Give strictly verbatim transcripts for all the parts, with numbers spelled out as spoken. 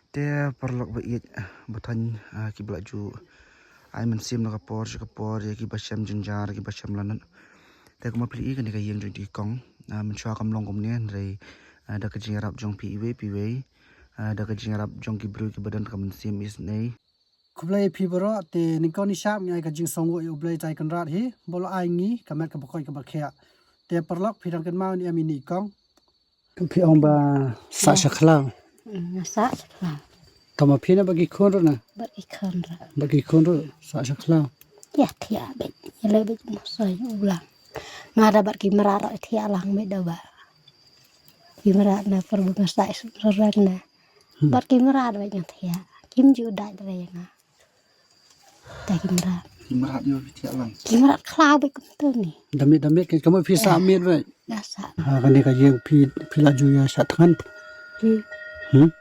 Te paralok ba ïeit, ba thaiñ, ah, kiba la ju ai mynsiem na ka por sha ka por ïa kiba shem jynjar, kiba shem lanot. Te kumba phi ïohi kane ka ïing jong ki kong, ah, mynshuwa kam long kumne hynrei, ah, da ka jingïarap jong phi iwei pa iwei, ah, da ka jingïarap jong ki briew kiba don ka mynsiem isynei. Khublei ïa phi baroh, te nyngkong nyngshap ngi ai ka jingsngewnguh ïa U Blei Trai Kynrad hi ba u la ai ngi ka met kaba koit kaba khiah. Te paralok phi dang kynmaw ne em ïa i kong? Phi ong ba sah sha khlaw. Mm, nga sah sha khlaw. Tang ma phi ne bad ki khun ruh na? Bad ki khun ruh. Bad ki khun ruh sah sha khlaw. Ïa thiah beit, ïa leh beit mosoi u lang. Nga da bad ki mrad ruh thiah lang beit da ba. Ki mrad na por ba nga sah sha khlaw na. Hmm. Bad ki mrad beit nga thiah. Kim ju dait re nga. Te ki mrad. Ki mrad ïoh phi thiah lang. Ki mrad khlaw beit kumto ni. Da miet da miet kan ka mut phi sah miet beit. Da sah. Ha kane ka ïing phi, phi la ju ïa shah thngan. Hmm. Hmm?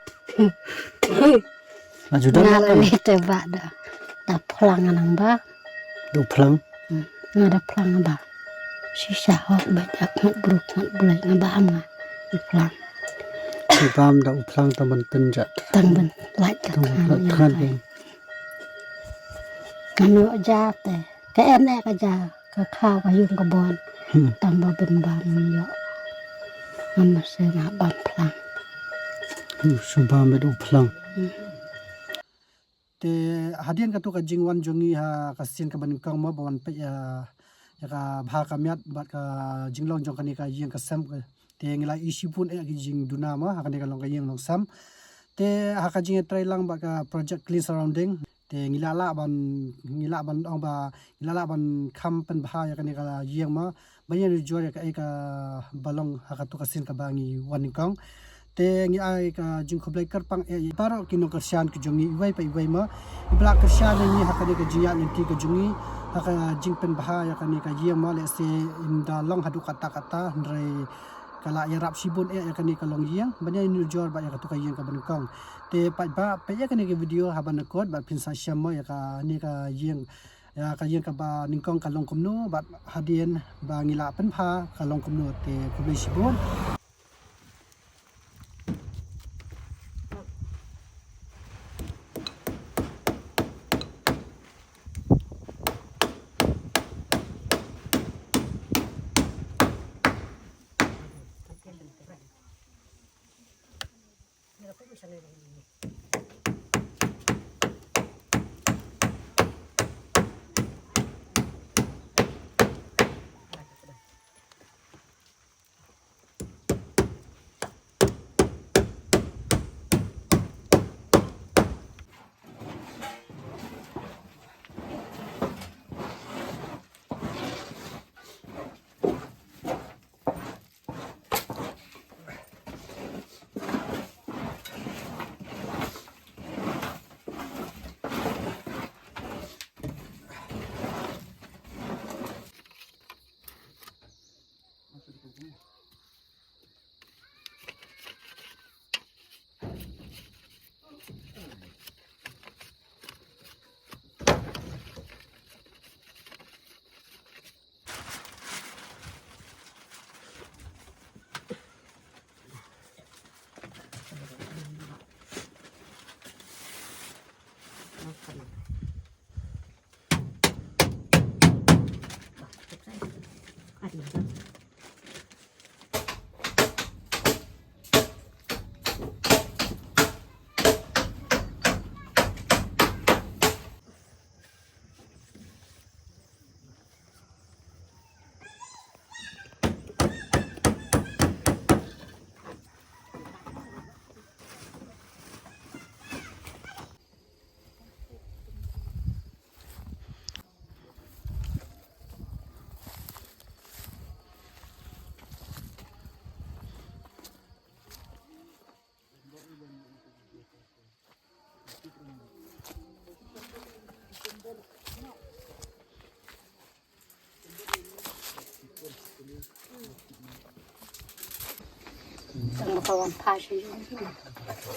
La ju don. Nga la kan. Leh te ba da. Da phlang nang ba. Da phlang. Hmm. Nga da phlang ba. Shisha hok ba da khmat bruk khmat bulai nga ba am nga. Da phlang. Ki bam da u phlang tang ban pynjah. Tang ban lait ka tang ban thngan. Thngan. Kano ja te, ka en eh ka ja, ka khaw ka yung ka bon. Hmm. Tang ba bin bam ïoh. Ngam sa nga bam phlang. Hmm, shu bam beit u phlang. Hmm. Te hadien katu ka jingwan jong ngi ha ka sien kaba nyngkong mo ba wan peit ïa, ïa ka bha ka miat bad ka jinglong jong kane ka ïing ka sem ka Te ngi la ïohi shibun eh ki jingduna mo ha kane ka long ka ïing long sem. Te ha ka jingïatreilang bad ka project Clean Surrounding. Te ngi la lah ban, ngi lah ban ong ba, ngi la lah ban kham pynbha ïa kane ka ïing mo. Ban ïanujor ïa kaei kaba long ha katu ka sien kaba ngi wan nyngkong. Te ngi ai ka jingkhublei kyrpang eh ïa baroh ki nongkyrshan ki jong ngi iwei pa iwei mo. Iba la kyrshan ïa ngi ha kane ka jingïaid lynti ka jong ngi. Ha ka jingpynbha ïa kane ka ïing mo lehse ym da long haduh katta katta hynrei ka la ïarap shibun eh ïa kane ka long ïing ban ïanujor bad ïa katu ka ïing kaba nyngkong. Te paidbah peit ïa kane ka video haba nyngkong bad phin sa shem mo ïa kane ka ïing, ïa ka ïing kaba nyngkong ka long kumno bad hadien ba ngi la pynbha ka long kumno. Te khublei shibun.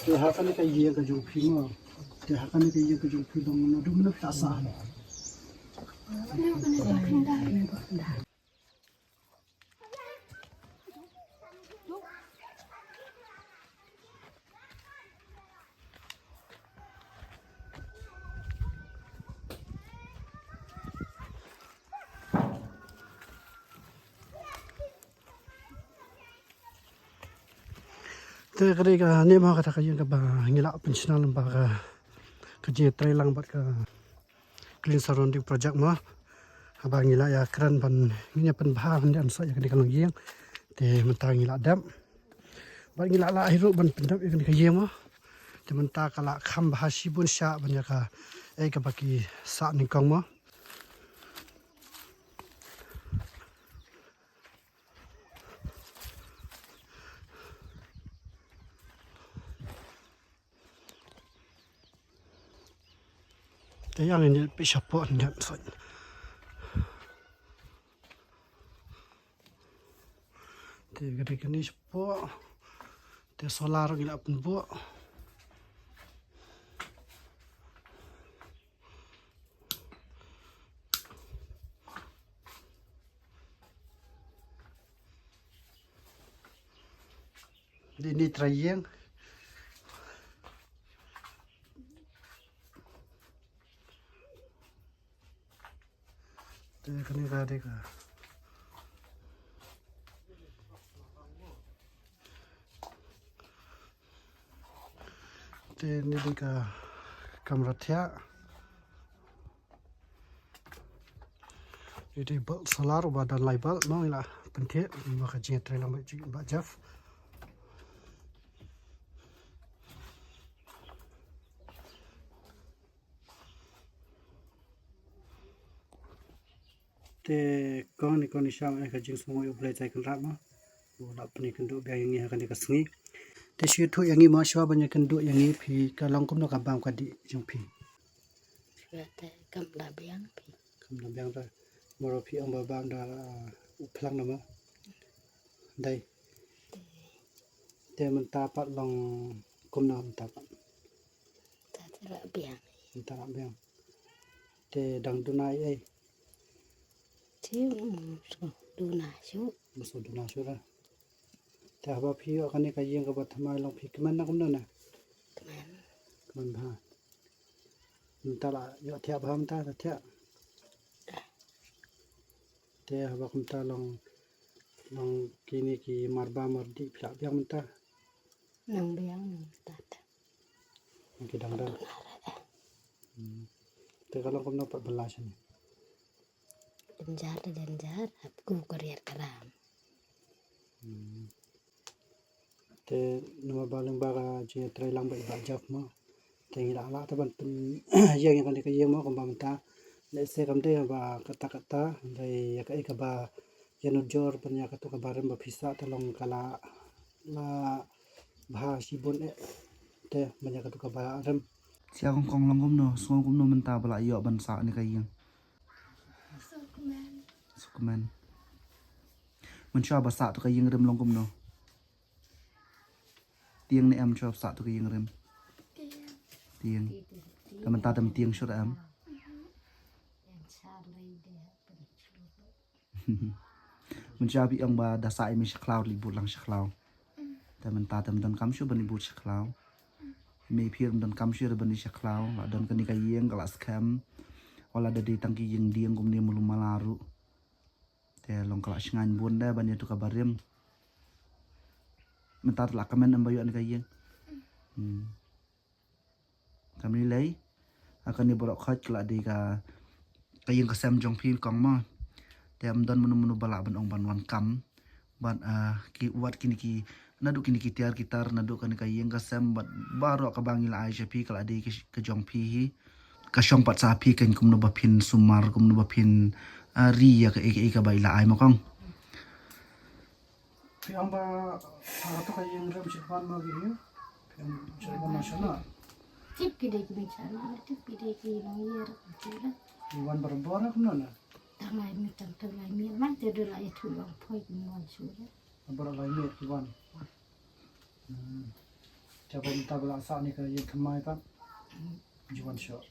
Te ha kane ka ïing ka jong phi mo. Te ha kane ka ïing ka jong phi long naduh mynno phi la sah? Te ka dei kane mo kata ka ïing kaba ngi la pynshna lyngba ka, ka jingïatreilang bad ka Clean Surrounding Project mo. Haba ngi la ïakren ban ngin ïa pynbha hynrei sa ïa kane ka longïing. Te mynta ngi la dep. Bad ngi la lah hi ruh ban pyndep ïa kane ka ïing mo. Te mynta ka la kham bha shibun shah ban ïa kaei kaba ki sah nyngkong mo. Te ïa ngin ïa peit shapoh ngan soi. Te ka dei kane shapoh. Te solar ngi la pynbuh. Dei ni trai ïing. Te kane ka dei ka. Te ni dei ka kamra thiah. Ni dei bulb solar uba don lai bulb mo, ngi la pynthiah ba ka jingïatreilang bad jing ba jaf. Te kong ni kong ni sham eh ka jingsngew ïa U Blei Trai Kynrad mo. U la pynïakynduh biang ïa ngi ha kane ka sngi. Te shu ïathuh ïa ngi mo shuwa ban ïakynduh ïa ngi phi ka long kumno ka bam ka dih jong phi. Shuwa te kam da biang phi. Kam da biang da. Maro phi ong ba bam da, uh, u phlang na mo. Dei. Te mynta pat long kumno mynta pat. Ta te la biang. Mynta la biang. Te dang duna ei ei. Te mm, so duna shu. Mynta duna shu da. Te haba phi ïoh kane ka ïing kaba thymmai long phi kmen na kumno na? Kmen. Kmen bha. Mynta la ïoh thiah bha mynta la thiah. Te haba kumta long, long kine ki marba mardih phi la biang mynta. Nang biang nang tat. Nang ki dang dang. Hmm. Te ka long kumno pat ban la shane? Dang jar dang jar hap ku ka riat ka ram. Hmm. Te namar ba lyngba ka jingïatreilang bad i Bah Jeff mo. Te ngi la lah te ban pynïeng ïa kane ka ïing mo kumba mynta. Lehse kam dei ba kata kata hynrei ïa kaei kaba ïanujor ban ïa katu kaba rim ba phi sah te long ka la, la bha shibun eh. Te ban ïa katu kaba rim. Sia kong kong long kumno, sngew kumno mynta ba la ïoh ban sah ne ka ïing. Sukmen. Sukmen. Mynshuwa ba sah tu ka ïing rim long kumno. Tieng ne em shuwa ba sah tu ka ïing rim. Tieng. Tieng. Te mynta te tieng shuh em. Mynshuwa phi ong ba da sah i mei sha khlaw, i bud lang sha khlaw. Te mynta te ym don kam shuh ban i bud sha khlaw. I mei phi ym don kam shuh ban i sha khlaw. La don kane ka ïing ka la skhem. Wala da dei tang ki ïing dieng kumne mulu mala ruh. Te long ka la shngain bun de ban ïa tu kaba rim. Mynta te la kmen em ba ïoh ne ka ïing. Hmm. Kam ni lei. Ha kane baroh khoit ka la dei ka, ka ïing ka sem jong phi kong mo. Te ym don mano mano ba lah ban ong ban wan kam. Bad, ah, ki wat kine ki, naduh kine ki tiar ki tar, naduh kane ka ïing ka sem, bad baroh kaba ngi la ai sha phi ka la dei ka, ka jong phi hi. Ka shong pat sa phi kan kumno ba phin sumar, kumno ba phin, ah, ri ïa kaei kaei kaba i la ai mo kong. Phi ong ba, ah, to ka ïing rim shi wan ma ki hi. Phi ong shi wan ma shana. Tip ki dei ki bynshana, tip ki dei ki nongïar, ki la. Ki wan barabor na kumno na? Tang lai miet, tang tang lai miet, man te dei la ïathuh long poi ki mon shu ïa. Barabor lai miet ki wan. Hmm. Te ba mynta ba la sah ne ka ïing thymmai pat. Ju wan shuh.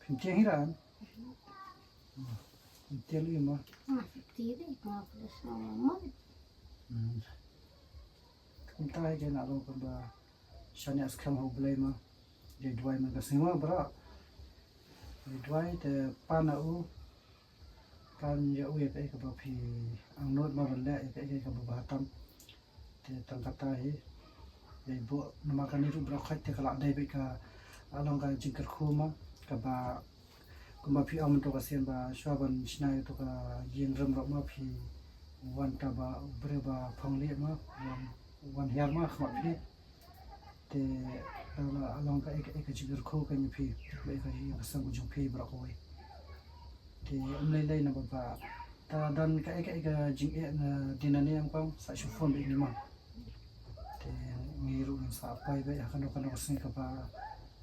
Phin tieng hi ran. Phin tieng hi ma. Ah, phin tieng hi ma, phin tieng hi ma. Hmm. Kumta hi ka na long kumba shaniah skhem ha U Blei ma. Dei duwai man ka sngi ma bra. Dei duwai te pan na u. Pan ïa u ïa kaei kaba phi angnud ma ban leh ïa kaei kaei kaba bha tam. Te tang kata hi. Dei buh namar kane ruh baroh khoit te ka la dei bad ka, ah, long ka jingkyrkhu mo, kaba kumba phi ong mynta ka sien ba shuwa ban shna ïa tu ka ïing rem ruh mo phi wan ta ba u briew ba phong liat mo, wan, wan hiar mo ha khmat phi. Te la, la long ka, ka, ka jingkyrkhu ka ïa phi, ba ka ïing ka sem ka jong phi baroh kawei. Te ym lei lei na ba ba ta don ka, ka, ka jingeh na dina ne em kong sa shu phone bad ngi mo. Te ngi ruh ngin sa poi bad ha kano kano ka sngi kaba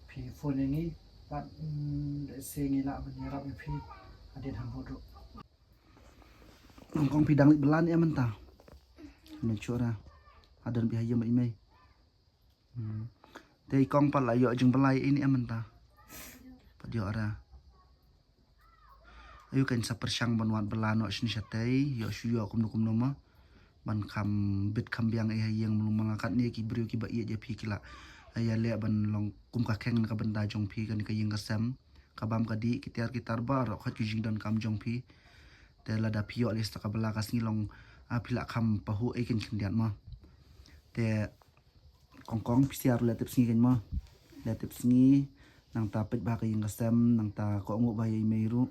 phi phone ïa ngi bad, mm, lehse ngi lah ban ïarap ïa phi hadien hangne ruh. Kong, kong phi dang leit bylla ne em mynta? Ne chura. Hadien phi ha ïing bad i mei. Hmm. Te i kong pat la ïoh jingbylla ïa i ne em mynta? Pat ïoh ra. Ayu kan sa pyrshang ban wad bylla noh shane shatei, ïoh shu ïoh kumno kumno mo. Ban kham bit kham biang i ha ïing, mlung ma nga katne ki briew kiba ïeit ïa phi ki la ïaleh ban long kum ka kheng na ka bynta jong phi, kane ka ïing ka sem. Ka bam ka dih, ki tiar ki tar baroh khoit ki jingdonkam jong phi. Te lada phi ïoh lei sa ka bylla ka sngi long, ah, phi la kham pahuh ei kan khyndiat mo. Te kong kong phi sha ruh leh tip sngi kan mo. Leh tip sngi, nangta peit bha ka ïing ka sem, nangta kohnguh bha ïa i mei ruh.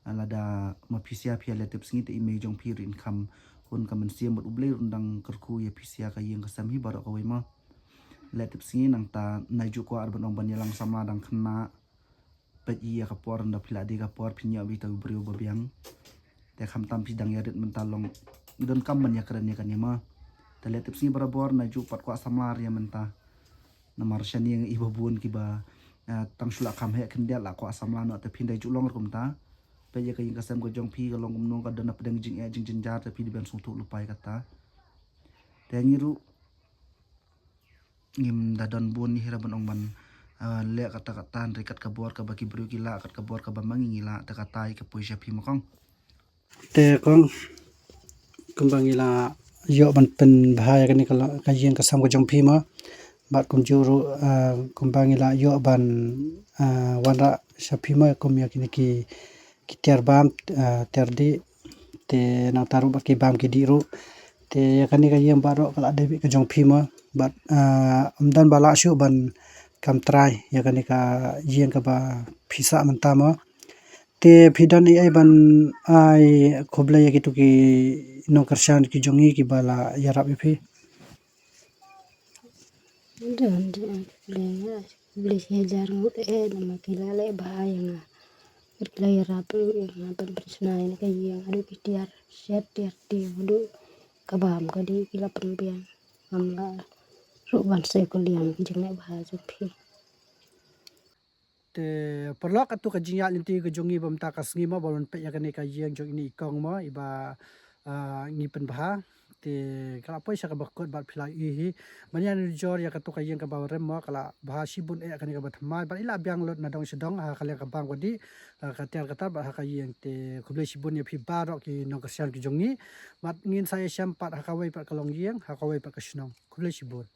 Ah, lada ma phi sha phi leh tip sngi te i mei jong phi ruh in kham hun ka mynsiem bad U Blei ruh un dang kyrkhu ïa phi sha ka ïing ka sem hi baroh kawei mo. Leh tip sngi nangta nai ju kwah ar ban ong ban ïalang samla dang khynnah. Peit ïa ka por, nda phi la dei ka por phi ñiah beit ïa u briew ba biang. Te khamtam phi dang ïarit mynta long i donkam ban ïakren ïa kane mo. Te leh tip sngi barabor, nai ju pat kwah samla ïa mynta. Namar shane i ba bun kiba, eh, tang shu la kham heh khyndiat la kwah samla noh, te phin dei ju long ruh kumta. Peit ïa ka ïing ka sem ka jong phi ka long kumno, ka don na pdeng jingeh jingjynjar, te phi dei ban sngewthuh lypa ïa kata. Te ngi ruh ngim da don bun hi ra ban ong ban, ah, leh kata kata, hynrei kat ka bor kaba ki briew ki lah, kat ka bor kaba ma ngi ngi lah, te kata hi ka poi sha phi mo kong. Te kong, kumba ngi la ïoh ban pynbha ïa kane ka la-, ka ïing ka sem ka jong phi mo. Bad kumjuh ruh, ah, kumba ngi la ïoh ban, ah, wanrah sha phi mo kum ïa kine ki, ki tiar bam, ah, tiar dih. Te nangta ruh bad ki bam ki dih ruh. Te ïa kane ka ïing baroh ka la dei beit ka jong phi mo. Bad, ah, ym don ba lah shuh ban kam trai ïa kane ka ïing kaba phi sah mynta mo. Te phi don ei ei ban ai khublei ïa kitu ki nongkyrshan ki jong ngi kiba la ïarap ïa phi? Don, don ai khublei, ai khublei shi hajar ngut eh, namar ki la leh bha ïa nga. Bad ki la ïarap ruh ïa nga ban pynshna ïa ka ïing, haduh ki tiar shet tiar tiar, haduh ka bam ka dih ki la pynbiang. Ngam lah ruh ban sngewkylliang ki jingleh bha jong phi. Te paralok, katu ka jingïaid lynti ka jong ngi ba mynta ka sngi mo, ba ban peit ïa kane ka ïing jong ine i kong mo, iba, ah, ngi pynbha. Te ka la poi sha kaba kut bad phi la ïohi hi. Ban ïanujor ïa katu ka ïing kaba rem mo, ka la bha shibun eh kane kaba thymmai. Bad i la biang lut na dong sha dong ha ka liang ka bam ka dih, ah, ka tiar ka tar bad ha ka ïing. Te khublei shibun ïa phi baroh ki nongkyrshan ki jong ngi. Bad ngin sa ïashem pat ha kawei pat ka longïing, ha kawei pat ka shnong. Khublei shibun.